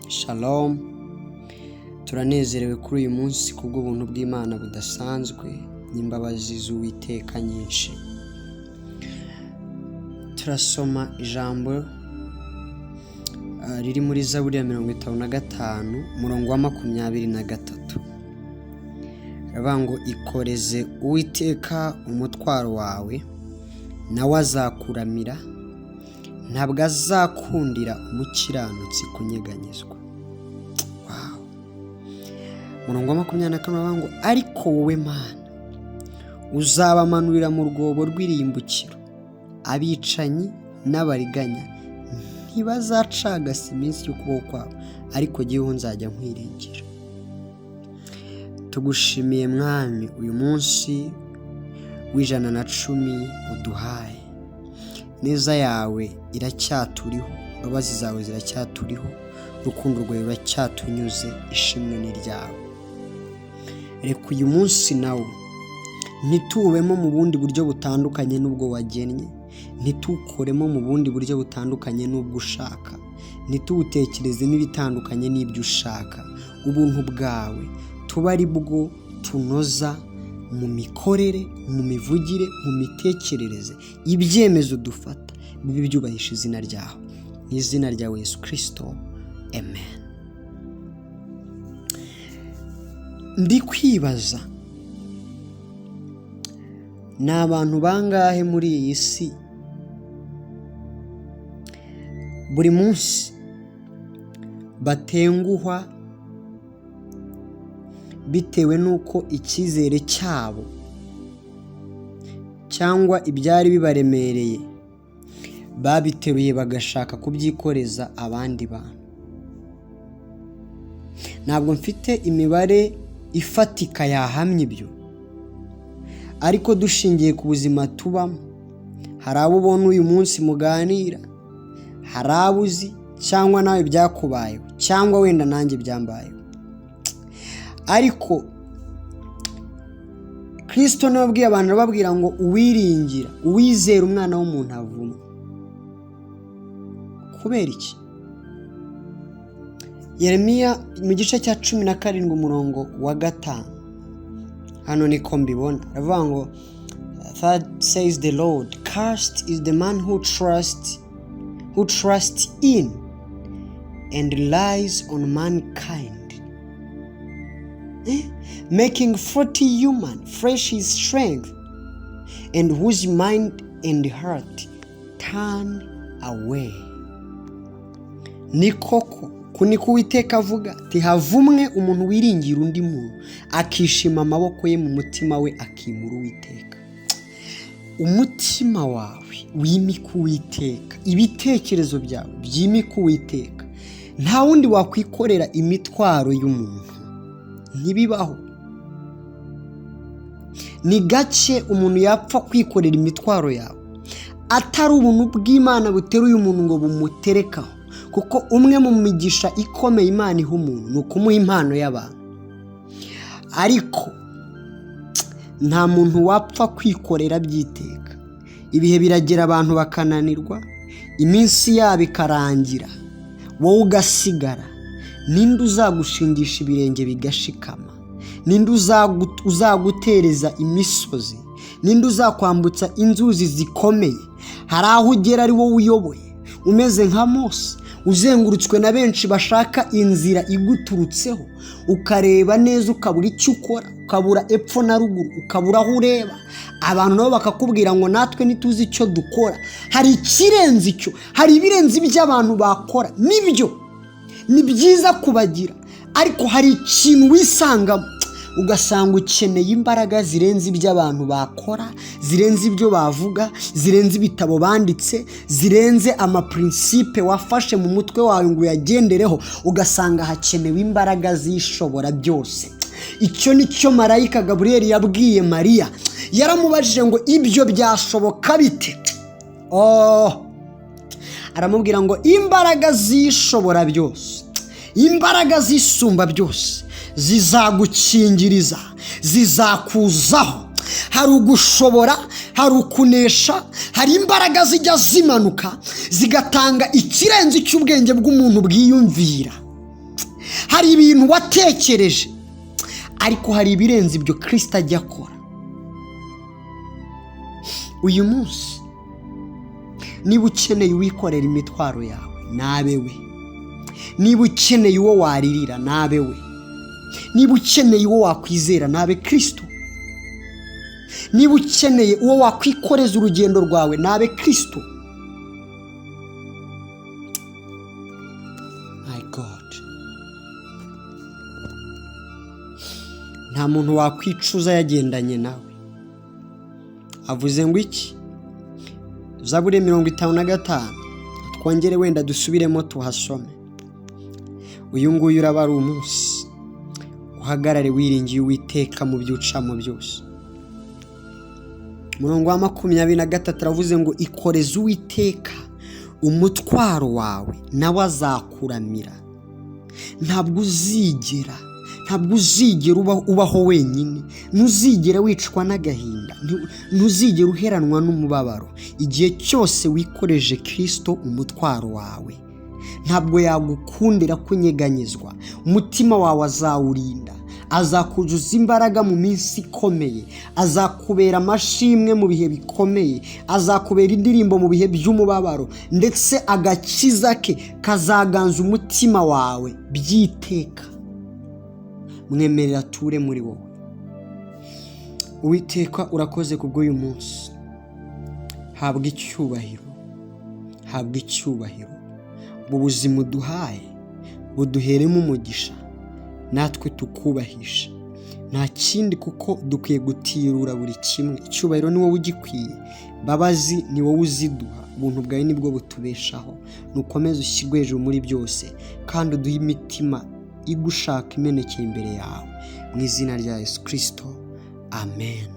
Shalom. Turanezerewe kuri uyu munsi kubw'ubuntu bw'Imana budasanzwe n'imbabazi z'Uwiteka nyinshi. Turasoma ijambo riri muri Zaburi ya 55, umurongo wa 23. Riravuga ngo: "Ikoreze Uwiteka umutwaro wawe, nawe azakuramira, ntabwo azakundira umukiranutsi kunyeganyezwa." Wow. Umurongo wa 24 uravuga ngo: "Ariko wowe Mana uzabamanurira mu rwobo rw'irimbukiro, abicanyi n'abariganya ntibazacagasa iminsi y'ukuboko kwabo, ariko jyeweho nzajya nkwiringira." Tugushimiye, Mwami, uyu munsi w'110 uduhaye. Neza yawe iracyaturiho, imbabazi zawe ziracyaturiho, urukundo rwawe ruracyatunyuze, ishimwe ni ryawe. Reka uyu munsi nawo ntituwubemo mu bundi buryo butandukanye n'ubwo wagennye, ntituwukoremo mu bundi buryo butandukanye n'ubwo ushaka, ntituwutekerezemo ibitandukanye n'ibyo ushaka. Ubuntu bwawe tuba ari bwo tunoza mu mikorere, mu mivugire, mu mitekerereze, ibyemezo dufata bibe byubahisha izina ryawe. Mu izina ryawe Yesu Kirisito, amen. Ndi kwibaza, ni abantu bangahe muri iyi si buri munsi batenguhwa bitewe n'uko icyizere cyabo cyangwa ibyari bibaremereye babiteruye bagashaka kubyikoreza abandi bantu? Ntabwo mfite imibare ifatika yahamya ibyo, ariko dushingiye ku buzima tubamo, hari abo ubona uyu munsi muganira, hari abo uzi cyangwa nawe byakubayeho, cyangwa wenda nanjye byambayeho. Ariko Kirisito niwe wabwiye abantu, arababwira ngo: "Uwiringira, uwizera umwana w'umuntu avumwe." Kubera iki? Yeremiya mu gice cya 17, umurongo wa 5, hano niko mbibona, aravuga ngo: "Thus says the Lord, cursed is the man who trusts in and relies on mankind, making faulty human flesh his strength, and whose mind and heart turn away." Ni koko, ku niko Uwiteka avuga ati: "Havumwe umuntu wiringira undi muntu, akishima amaboko ye mu mutima we, akimura Uwiteka." Umutima wawe wimika Uwiteka, ibitekerezo byawe byimika Uwiteka. Nta wundi wakwikorera imitwaro y'umuntu, ntibibaho. Ni gake umuntu yapfa kwikorera imitwaro yawe atari ubuntu bw'Imana buteruye umuntu ngo bumuterekaho, kuko umwe mu migisha ikomeye Imana iha umuntu ni ukumuha impano y'abantu. Ariko nta muntu wapfa kwikorera by'iteka. Ibihe biragera abantu bakananirwa, iminsi yabo ikarangira, wowe ugasigara. Ninde uzagushingisha ibirenge bigashikama? Ninde uzagutereza imisozi? Ninde uzakwambutsa inzuzi zikomeye? Hari aho ugera ari wowe uyoboye, umeze nka Mose, uzengurutswe na benshi bashaka inzira iguturutseho, ukareba neza ukabura icyo ukora, ukabura epfo na ruguru, ukabura aho ureba. Abantu nabo bakakubwira ngo: "Natwe ntituzi icyo dukora." Hari ikirenze icyo, hari ibirenze ibyo abantu bakora. Nibyo, ni byiza kubagira, ariko hari ikintu wisangamo ugasanga ukeneye imbaraga zirenze ibyo abantu bakora, zirenze ibyo bavuga, zirenze ibitabo banditse, zirenze amaprincipe wafashe mu mutwe wawe ngo uyagendereho, ugasanga hakenewe imbaraga zishobora byose. Icyo ni cyo marayika Gaburiyeli yabwiye Mariya. Yaramubajije ngo: "Ibyo byashoboka bite?" Oh, aramubwira ngo: "Imbaraga zishobora byose, imbaraga zisumba byose zizagukingiriza, zizakuzaho." Hari ugushobora, hari ukunesha, hari imbaraga zijya zimanuka zigatanga ikirenze icy'ubwenge bw'umuntu bwiyumvira. Hari ibintu watekereje, ariko hari ibirenze ibyo Kirisito ajya akora. Uyu munsi niba ukeneye uwikorera imitwaro yawe, nabe we. Niba ukeneye uwo waririra, nabe we. Niba ukeneye uwo wakwizera, nabe Kirisito. Niba ukeneye uwo wakwikoreza urugendo rwawe, nabe Kirisito. My God, nta muntu wakwicuza yagendanye nawe. Avuze ngo iki? Zaburi 55, twongere wenda dusubiremo tuhasome. Uyu nguyu uraba ari umunsi uhagarare wiringiye Uwiteka mu byo ucamo byose. Umurongo wa 23 aravuze ngo ikoreze Uwiteka umutwaro wawe, nawe azakuramira. Ntabwo uzigera ubaho wenyine, ntuzigera wicwa n'agahinda, ntuzigera uheranwa n'umubabaro. Igihe cyose wikoreje Kirisito umutwaro wawe, ntabwo yagukundira kunyeganyezwa. Umutima wawe azawurinda, azakuzuza imbaraga mu minsi ikomeye, azakubera amashimwe mu bihe bikomeye, azakubera indirimbo mu bihe by'umubabaro, ndetse agakiza ke kazaganza umutima wawe byiteka. Mwemerera ature muri wowe. Uwiteka, urakoze kubw'uyu munsi. Habwa icyubahiro, habwa icyubahiro. Ubu buzima uduhaye buduheremo umugisha, natwe tukubahisha. Nta kindi, kuko dukwiye gutirura buri kimwe. Icyubahiro ni wowe ugikwiye, imbabazi ni wowe uziduha, ubuntu bwawe nibwo butubeshaho. Nukomeze ushyirwe hejuru muri byose, kandi uduhe imitima igushaka imenekeye imbere yawe. Mu izina rya Yesu Kirisito, amen.